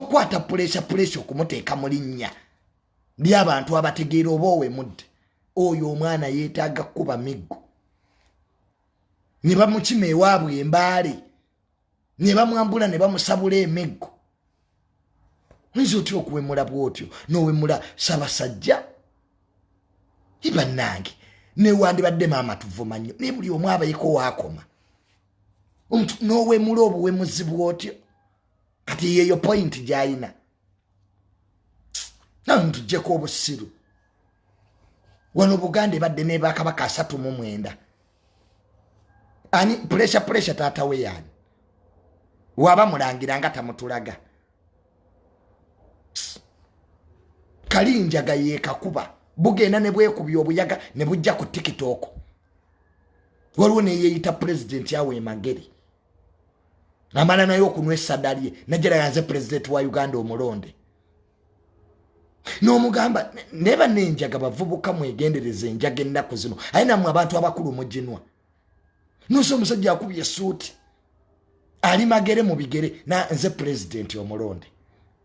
N'okukwata puresha puresha okumuteeka mu linnya ly'abantu abategeera oba owemudde. Oyo omwana yeetaaga kukuba miggo, ne bamukima ewaabwe embaale, ne bamwambula, ne bamusabula emiggo. Oyinza otya okuwemula bwotyo n'owemula Sabasajja? Ibannange, newandibadde maama tuvuma nnyo, naye buli omu abayiko waakoma. Omuntu n'owemula obuwemuzi bwotyo, kati yeyo point gyayina. Nawe tujjeko obusiru. Wano Buganda ebadde nebakabaka 39. Ani pressure pressure taata we yani waba mulangira nga tamutulaga? Kalinjaga yekakuba bugenda ne bwekubya obuyaga ne bujja ku TikTok. Waliwo neyeyita pulezidenti awo emageri, amala naye okunwa esada lye najera yanze pulezidenti wa Uganda omulonde. N'omugamba neba nenjaga. Bavubuka, mwegendereza enjaga ennaku zino, aye nammwe abantu abakulu muginwa. Nosa omusajja akubye esuuti, ali magere mu bigere, na nze pulezidenti omulonde.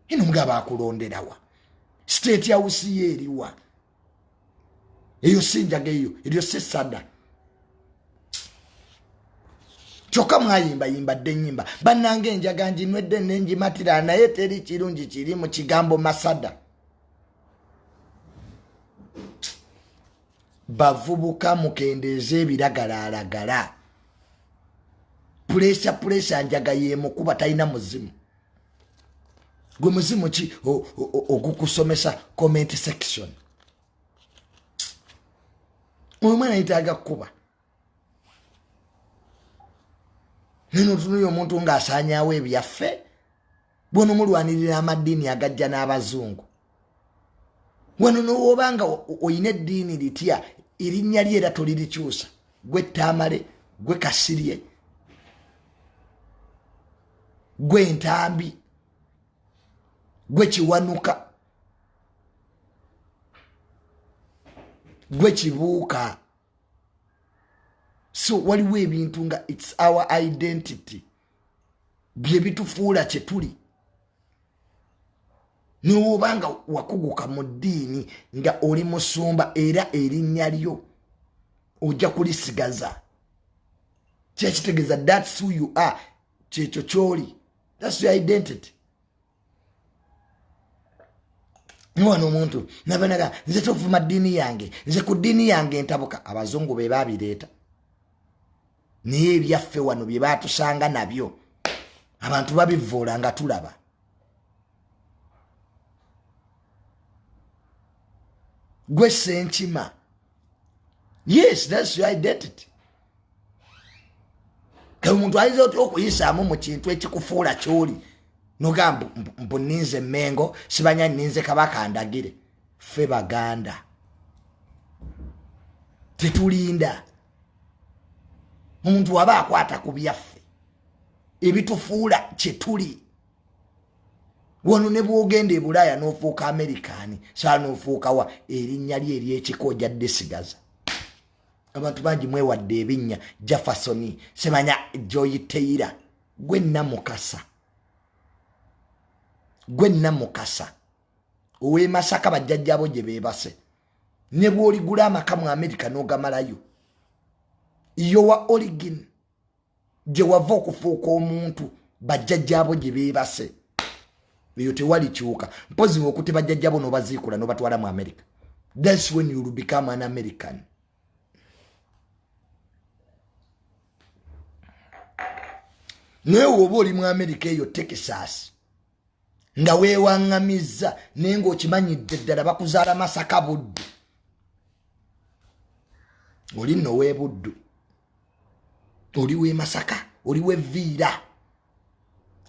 Ino mugaba akulonderawa? State House ye eriwa? Eyo si njaga, eyo eryo si sada. Kyokka mwayimbayimba dde ennyimba, bannanga enjaga nginwedde nengimatira, naye teri kirungi kiri mu kigambo masada. Bavubuka, mukendeeze ebiragalalagala. Puresha puresha njaga yemukuba, talina muzimu. Gwe muzimu ki ogukusomesa comment section? Omwana yetaaga kukuba. Nenotunuya omuntu ng'asaanyawo ebyaffe, bwonomulwanirira amaddiini agajja n'abazungu wano, nowoba nga oyina eddiini litya, erinnya lye era tolirikyusa. Gwe Tamale, gwe Kasirye, gwe Ntambi, gwe Kiwanuka, gwe Kibuuka. So waliwo ebintu nga its our identity, bye bitufuula kye tuli. Niwoba nga wakuguka mu ddiini nga oli musumba, era erinnya lyo ojja kulisigaza. Kyekitegeeza thats who you are, kyekyo kyoli, thats your identity. Niwano omuntu nabanaga, nze tovuma ddiini yange, nze ku ddiini yange ntabuka. Abazungu be babireeta, naye ebyaffe wano bye batusanga nabyo abantu babivuula nga tulaba. Gwe Senkima, yes, thats your identity. Kale omuntu ayinza otya okuyisaamu mu kintu ekikufuula kyoli, nogamba mbu ninze Mengo, sibanya ninze Kabaka ndagire? Ffe Baganda tetulinda. Omuntu waba akwata ku byaffe ebitufuula kyetuli wano, ne bwogenda e Bulaaya n'ofuuka Amerikaani saa n'ofuukawa, erinnya lye eryekika ojja ddisigaza. Abantu bangi mwewadde ebinnya, Jefferson, semanya Joy Taylor. Gwe Namukasa, gwe Namukasa ow'emasaka, bajjajjabo gye beebase. Ne bw'oligula amaka mu Amerika n'ogamalayo, yowa origin gye wava okufuuka omuntu, bajjajjaabo gye beebase, eyo tewali kyuka. Mpozi okuti bajjajjabo n'obaziikula n'obatwala mu America, thats when you will become an American. Naye woba oli mu America eyo Texas nga weewaŋŋamizza, naye ng'okimanyidde ddala bakuzaala Masaka, Buddu, oli nno weebuddu, oli w'emasaka, oli w'eviira,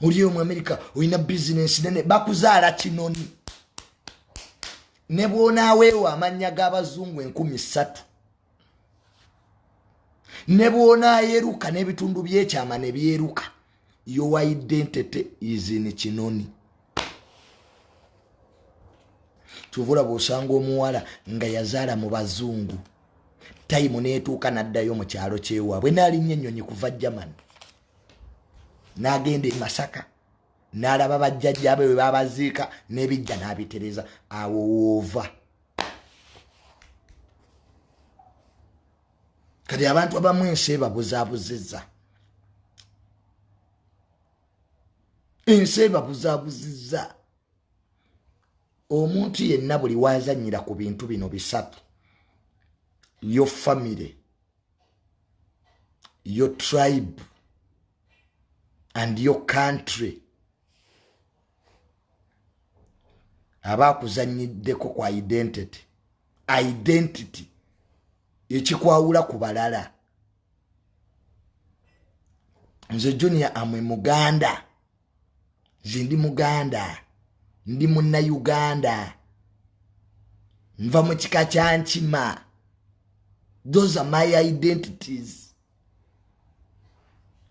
oli mu Amerika, olina bizinensi nene, bakuzaala Kinoni, ne bwonaaweewa amannya g'abazungu 3000, ne bwonaayeruka n'ebitundu by'ekyama ne byeruka, your identity is in Kinoni. Kyova olaba osanga omuwala nga yazaala mu bazungu, time neetuuka n'addayo mu kyalo kyewaabwe, n'alinnya ennyonyi kuva Germany n'agenda e Masaka. N'alaba bajjajja be bwe babaziika n'ebijja n'abitereza. Awo woova. Kati abantu abamu ensi ebabuzabuzizza, ensi ebabuzabuzizza. Omuntu yenna buli wazanyira ku bintu bino bisatu, your family, your tribe and your country, aba akuzanyiddeko ku identity. Identity ekikwawula ku balala. Nze Junior amwe Muganda, nze ndi Muganda, ndi Munnayuganda, nva mu kika kya Nkima. Those are my identities.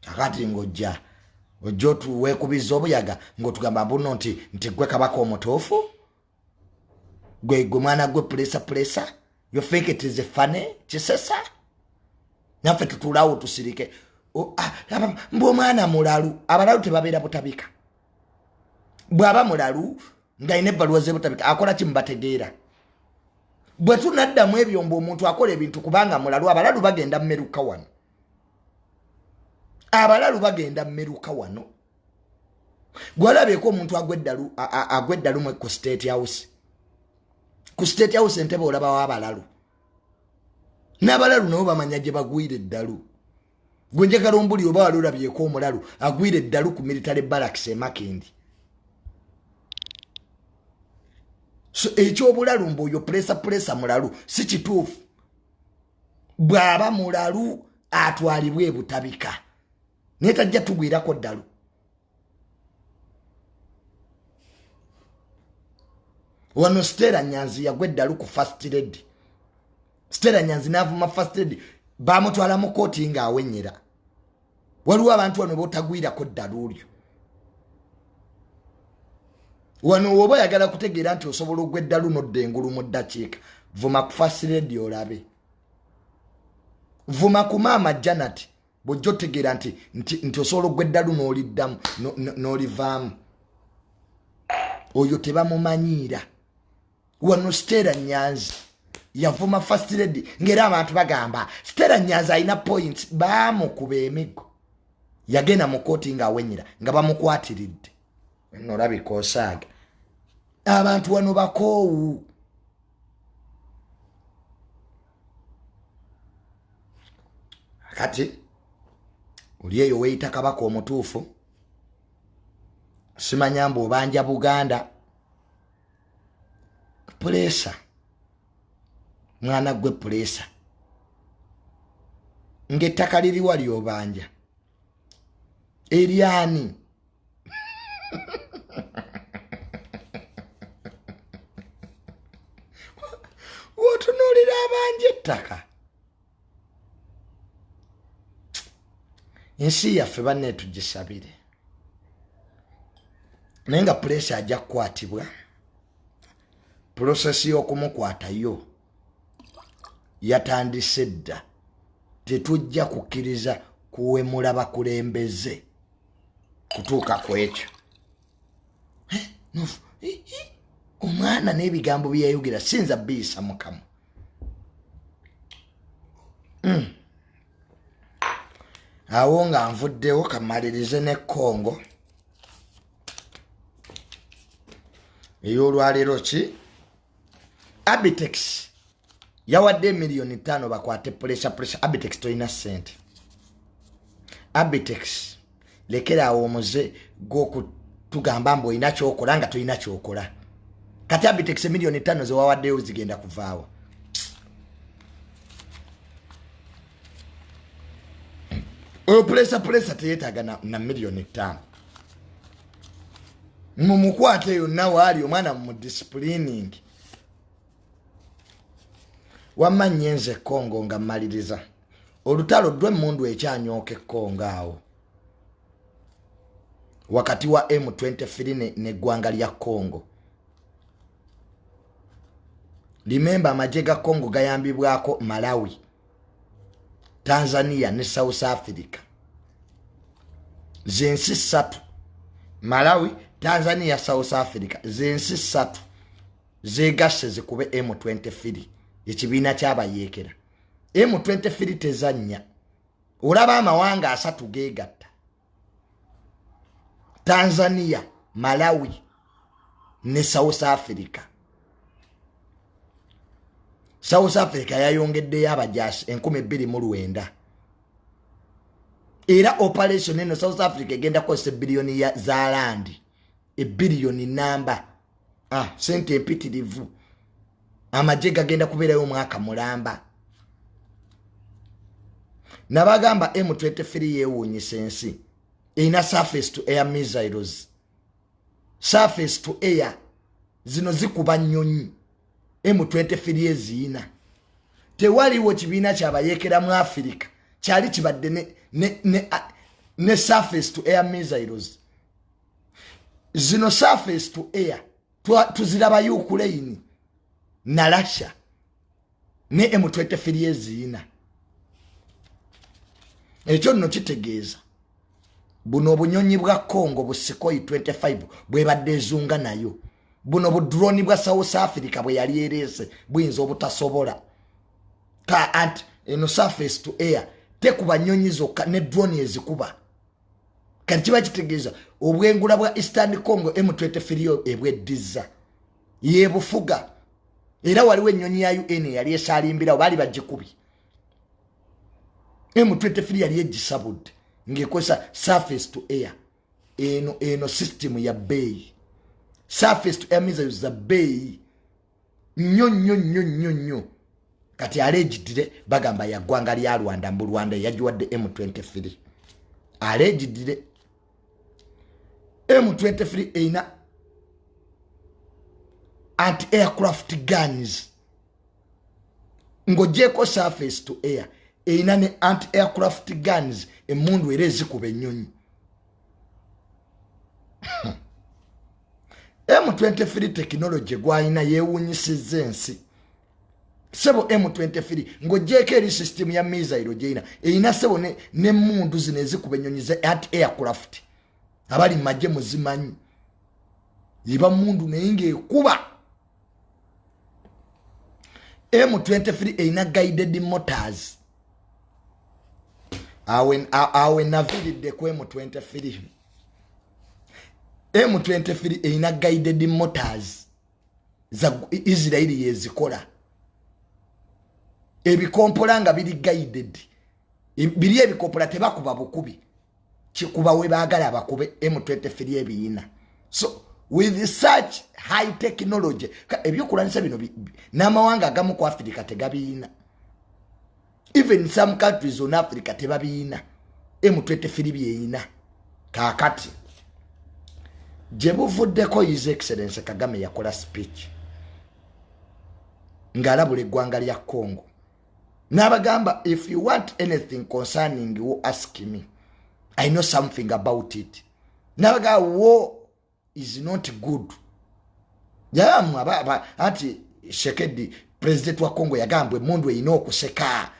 Kakati ng'ojja ojja otuweekubiza obuyaga ng'otugamba mbuno nti gwe kabaka omutuufu, gwe mwana gwe pulesa pulesa. You think it is a funny kisesa? Naffe tutuulawo tusirike. Mbu omwana mulalu. Abalalu tebabeera Butabika. Bw'aba mulalu ng'alina ebbaluwa z'ebutabika, akola ki? Mubategeera. Bwe tunaddamu ebyo mbu omuntu akola ebintu kubanga mulalu, abalalu bagenda mmeruka wano, abalalu bagenda mmeruka wano. Gwalabyeko omuntu agwa eddalu mwe ku State House? Ku State House Entebe olabawo abalalu, n'abalalu nabo bamanya gye bagwira eddalu. Gwe njagala ombuli oba wali olabyeko omulalu agwira eddalu ku military barracks emakindi. So ekyobulalu mbu oyo pulesa pulesa mulalu si kituufu. Bw'aba mulalu atwalibwe ebutabika, naye tajja tugwirako ddalu. Wano Stella Nyanzi yagwa eddalu ku First Lady. Stella Nyanzi n'avuma First Lady, bamutwala mu kooti ng'awenyera. Waliwo abantu wano botagwirako ddalu lyo. Wano woba oyagala kutegeera nti osobola ogwa eddalu nodda engulu mu ddakiika, vuma ku First Lady olabe, vuma ku Maama Janat, bwojja otegeera nti osobola ogwa eddalu n'oliddamu n'olivaamu. Oyo tebamumanyiira. Wano Stella Nyanzi yavuma First Lady, ngaera abantu bagamba Stella Nyanzi alina points, bamukuba emiggo, yagenda mu kooti ng'awenyera nga bamukwatiridde. Nolabika osaaga. Abantu wano bakoowu. Kati oli eyo weeyita kabaka omutuufu, simanya mbu obanja Buganda. Puleesa mwana gwe, puleesa ng'ettaka liriwa lyobanja eryani? Wotunuulira abanja ettaka, ensi yaffe banne tugisabire. Naye nga puleesa ajja kukwatibwa, process y'okumukwatayo yatandise dda. Tetujja kukkiriza kuwemula bakulembeze kutuuka ku ekyo. Omwana n'ebigambo byeyayogera sinza biyisa mukamwa. Awo nga nvuddewo, kamalirize ne Kongo ey'olwaleero. Ki Abitex yawadde 5 miliyoni bakwate Pressure Pressure. Abitex tolina ssente. Abitex, lekeraawo omuze gw'okutugamba mbu olina kyokola nga tolina kyokola. Kati Abitex, 5 miliyoni zewawaddeyo zigenda kuvaawa? Oyo Pulesa Pulesa teyetaaga na 5 miliyoni. Mumukwate yonna waali omwana mu disciplining. Wamma nyenze Kongo nga mmaliriza olutalo lw'emmundu ekyanyooka ekkongo awo wakati wa M23 neggwanga lya Congo. Remember, amagye ga Congo gayambibwako Malawi, Tanzania ne South Africa, zensi ssatu. Malawi, Tanzania, South Africa, zensi ssatu zegasse zikube M23, ekibiina kyabayeekera. M23 tezannya. Olaba amawanga asatu gegatta, Tanzania, Malawi ne South Africa. South Africa yayongeddeyo abajasi 2900, era operation eno South Africa egenda kukozesa ebbiliyoni za randi, ebbiliyoni namba, sente empitirivu. Amagye gagenda kubeerayo omwaka mulamba. Nabagamba M23 yeewuunyisa ensi. Erina surface to air missiles. Surface to air zino zikuba nnyonyi. M23 eziina. Tewaliwo kibiina kyabayeekera mu Afirika kyali kibadde ne surface to air missiles zino. Surface to air tuziraba Ukraine na Russia, ne M23 eziina. Ekyo nno kitegeeza buno obunyonyi bwa Congo bu Sukhoi 25 bwebadde ezunga nayo, buno bu drone bwa South Africa bwe yali ereese, buyinza obutasobola ka anti eno surface to air tekuba nyonyi zokka, ne drone ezikuba. Kati kiba kitegeeza obwengula bwa Eastern Congo M23 ebweddiza, yebufuga. Era waliwo ennyonyi ya UN yali esaalimbirawo, baali bagikubye. M23 yali egisabudde ng'ekozesa surface to air. Eno system ya bbeeyi. Surface to air missiles za bbeeyi nnyo nnyo nnyo nnyo nnyo. Kati allegedly bagamba ya ggwanga lya Rwanda, mbu Rwanda yagiwadde M23. Allegedly M23 erina anti aircraft guns. Ng'ogyeko surface to air, erina ne anti aircraft guns, emundu era ezikuba ennyonyi. M23 technology gwalina yeewuunyisizza ensi, sebo. M23 ng'ogyeko eri system ya missile gyerina, erina, sebo, n'emmundu zino ezikuba ennyonyi za anti aircraft. Abali mumagye muzimanyi, eba mundu naye ng'ekuba. M23 erina guided mortars. Awe naviridde ku M23. M23 erina guided mortars za Israeli, yezikola ebikompola nga biri guided. Biri ebikompola tebakuba bukubi, kikuba we baagala bakube. M23 ebiyina. So with such high technology, ebyokulwanyisa bino n'amawanga agamu ku Africa tegabiyina. Even some countries on Africa tebabiyina, M23 byeyina. Kaakati gye buvuddeko, His Excellence Kagame yakola speech ng'alabula eggwanga lya Congo n'abagamba, "If you want anything concerning war, ask me. I know something about it." N'abagamba, "War is not good." Yamu anti Tshisekedi, president wa Congo, yagambwe emundu erina okuseka.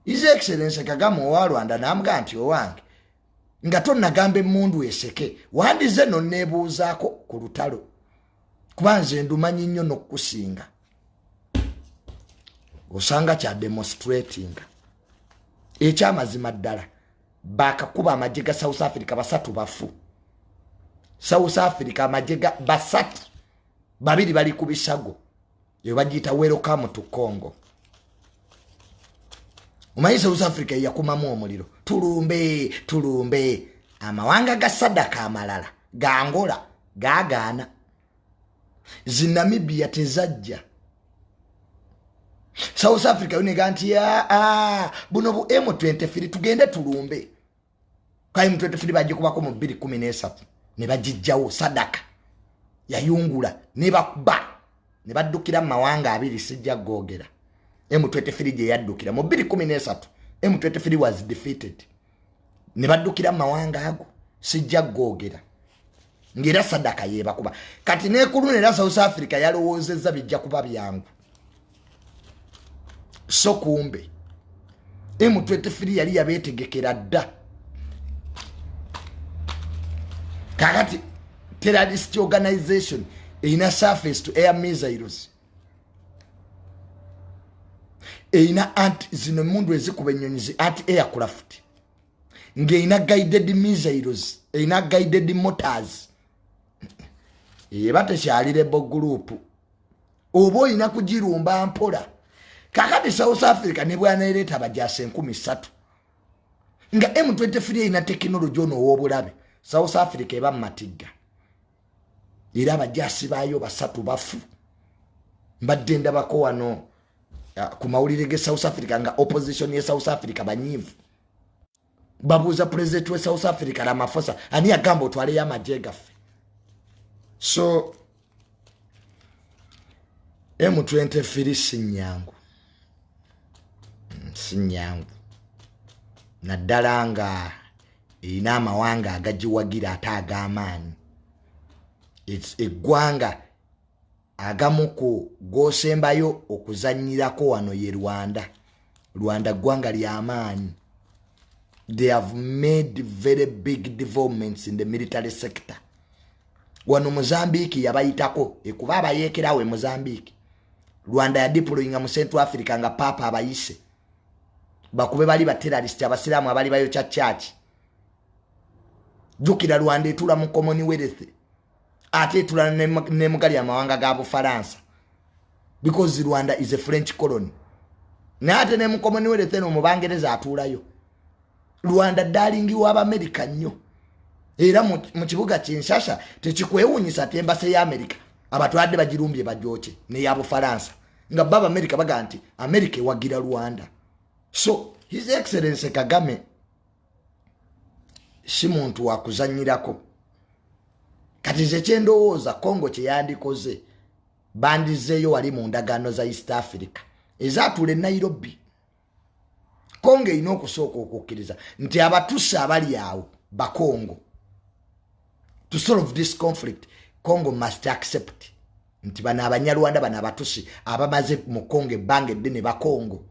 His Excellence Kagame owa Rwanda n'amugamba nti, "Owange, nga tonnagamba emundu eseke, wandize nonneebuuzaako ku lutalo, kuba nze ndumanyi nnyo n'okukusinga." Osanga kya demonstratinga ekyamazima ddala. Bakakuba amagye ga South Africa, basatu bafu. South Africa amagye ga basatu, babiri bali ku bisago. Eyo bagiyita "Welcome to Congo". Omanyi South Africa yeyakumamu omuliro, tulumbe tulumbe. Amawanga ga SADC amalala ga Angola gagaana, zinamibia tezajja. South Africa yonega nti, "Aa, buno bu M23, tugende tulumbe." Ka M23 bagikubako mu 213 ne bagijjawo. SADC yayungula ne bakuba ne baddukira mu mawanga abiri, sijja googera. M23 gye yaddukira mu 213, M23 was defeated, ne baddukira mu mawanga ago, sijja googera, ng'era SADC yebakuba. Kati nekuluna era South Africa yalowoozezza bijja kuba byangu, so kumbe M23 yali yabeetegekera dda. Kakati terrorist organization erina surface to air missiles, erina anti zino emundu ezikuba ennyonyi zi anti aircraft, ng'erina guided missiles, erina guided mortars. Eba tekyali rebel group, oba olina kugirumba mpola. Kakati South Africa ne bwaneereeta abajasi 3000 nga M23 erina tekinologi ono ow'obulabe, South Africa eba mumatigga. Era abajasi baayo basatu bafu. Mbadde ndabako wano ku mawulire ge South Africa nga opposition ye South Africa banyiivu, babuuza president we South Africa Ramaphosa, ani yagamba otwaleyo amagye gaffe? So M23 si nyangu, si nyangu, naddala nga erina amawanga agagiwagira ate ag'amaanyi. Eggwanga agamu ku gosembayo okuzanyirako wano ye Rwanda. Rwanda ggwanga lyamaanyi. They have made very big developments in the military sector. Wano Mozambique yabayitako ekuba abayeekerawo e Mozambique. Rwanda yadeployinga mu Central Africa nga Papa abayise bakube bali baterrorist abasiraamu abali bayokya church. Jjukira, Rwanda etula mu Commonwealth, ate etula nemugali amawanga ga Bufalansa, because Rwanda is a French colony. Naye ate ne mu Commonwealth eno omubangereza atuulayo. Rwanda darling w'Abamerika nnyo, era mu kibuga Kinshasa tekikwewuunyisa ati embassy ya Amerika abatwadde bagirumbye bajooke neya Bufalansa, nga ba Abamerika bagaa nti Amerika ewagira Rwanda. So His Excellence Kagame si muntu wakuzanyirako. Kati ze kyendowooza Congo kyeyandikoze, bandizeeyo wali mu ndagaano za East Africa ezatuula e Nairobi. Congo erina okusooka okukkiriza nti Abatusi abali awo Bakongo. To solve this conflict, Congo must accept nti bano Abanyarwanda, bano Abatusi abamaze mu Congo ebbanga eddene, Bakongo,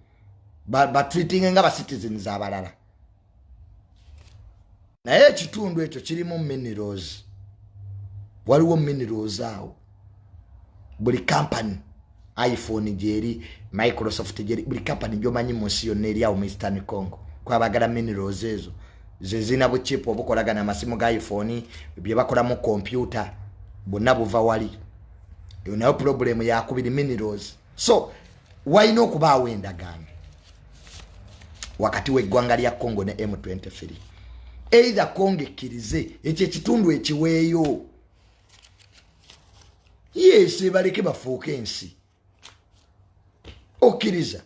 batreatinge nga bacitizens abalala. Naye ekitundu ekyo kirimu minerals, waliwo minerals awo. Buli company, iPhone gyeri, Microsoft gyeri, buli company gyomanyi mu nsi yonna eri awo mu Eastern Congo, kwabagala minerals ezo zezina buchipu obukolagana amasimu ga iPhone, byebakolamu kompyuta, bwonna buva wali. Eyo nayo problem yakubiri, minerals. So walina okubaawo endagaano wakati w'eggwanga lya Congo ne M23. Either Congo ekkirize ekyo ekitundu ekiweeyo, yes, baleke bafuuke ensi. Okkiriza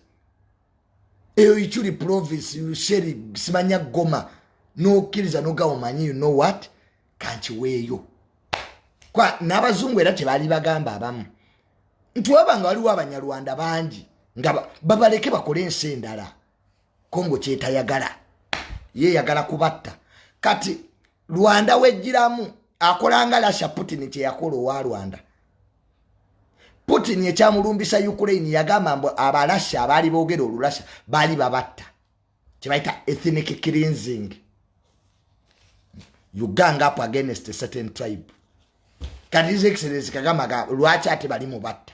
eyo Ituri province, Rutshuru, simanya Goma, nokkiriza noga omanyi, you know what, kankiweeyo. N'abazungu era kyebaali bagamba abamu nti waba nga waliwo Abanyarwanda bangi nga babaleke bakole ensi endala. Kongo kyetayagala, yeyagala kubatta. Kati Rwanda wejjiramu akolanga Russia, Putin kyeyakola owa Rwanda. Putin ekyamulumbisa Ukraine, yagamba mbu Abarasha abaali boogera Olurasha baali babatta, kyebayita ethnic cleansing. You gang up against a certain tribe. Kati His Excellence kagamba, lwaki ate bali mubatta?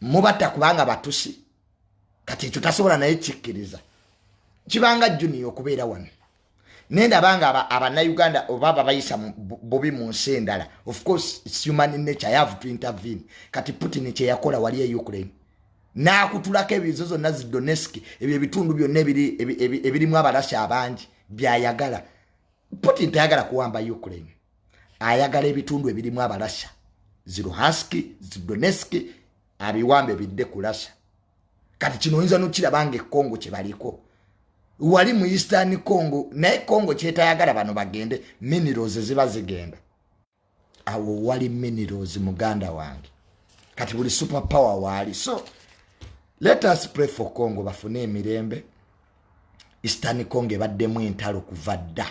Mubatta kubanga Batusi. Kati ekyo tasobola naye kikkiriza. Kibanga Junior okubeera wano nendaba nga Abannayuganda oba babayisa bubi mu nsi endala, of course it's human nature, I have to intervene. Kati Putin kyeyakola wali e Ukraine, n'akutulako ebizo zonna zi Donetsk, ebyo ebitundu byonna ebirimu Abarasha abangi byayagala. Putin tayagala kuwamba Ukraine, ayagala ebitundu ebirimu Abarasha, zi Luhansk, zi Donetsk, abiwambe bidde ku Russia. Kati kino oyinza nokiraba nga ekongo kyebaliko wali mu Eastern Congo, naye Congo kyetayagala bano bagende, minerals ziba zigenda awo wali minerals, muganda wange. Kati buli super power waali. So let us pray for Congo bafune emirembe. Eastern Congo ebaddemu entalo kuva dda,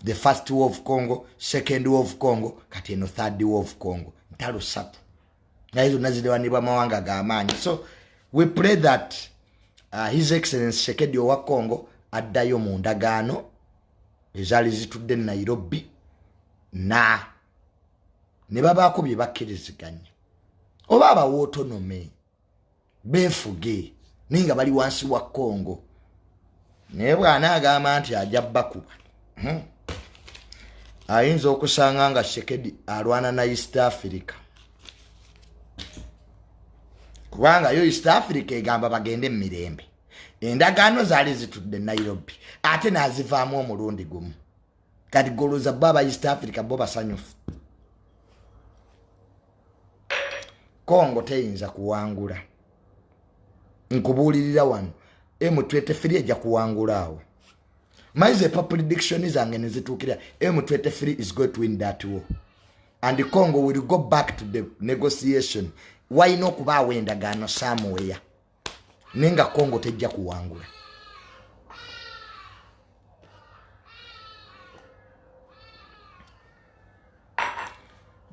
the First War of Congo, Second War of Congo, kati eno Third War of Congo. Ntalo ssatu, naye zonna zirwanibwa mawanga g'amaanyi. So we pray that His Excellence Tshisekedi owa Congo addayo mu ndagaano. Ezaali zitudde Nairobi na ne babaako bye bakkiriziganya oba abawa autonomy beefuge naye nga bali wansi wa Congo. Naye bw'anaagamba nti ajja bakuba, Ayinza okusanga nga Tshisekedi alwana na East Africa, kubanga yo East Africa egamba bagende mu mirembe. Endagaano zaali zitudde Nairobi ate n'azivaamu omulundi gumu. Kati goloza bo aba East Africa bo basanyufu. Congo teyinza kuwangula, nkubuulirira wano M23 ejja kuwangula awo. Maize pa prediction zange nezituukira, M23 is going to win that war and Congo will go back to the negotiation. Walina okubaawo endagaano somewhere, naye nga Congo tejja kuwangula.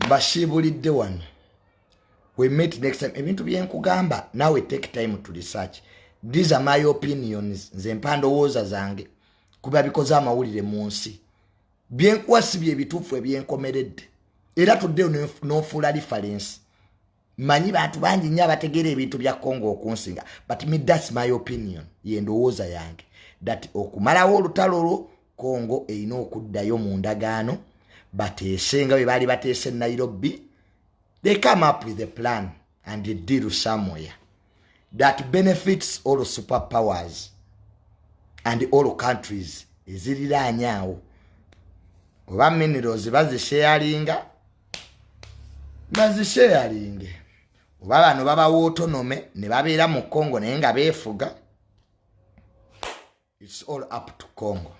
Mbasiibulidde wano, we meet next time. Ebintu byenkugamba nawe take time to research. These are my opinions, nze mpa ndowooza zange kuba bikoze amawulire mu nsi. Byenkuwa si bye bituufu ebyenkomeredde, era tuddeyo n'ofuula reference. Manyi bantu bangi nnyo abategeera ebintu bya Congo okunsinga, but me, that's my opinion, yendowooza yange that okumalawo olutalo olwo, Congo erina okuddayo mu ndagaano bateese nga bwe baali bateese Nairobi. They come up with a plan and a deal somewhere that benefits all superpowers and all countries eziriraanye awo. Oba minerals bazisharinga, bazisharinge, oba bano babawa autonomy ne babeera mu Congo naye nga beefuga. It's all up to Congo.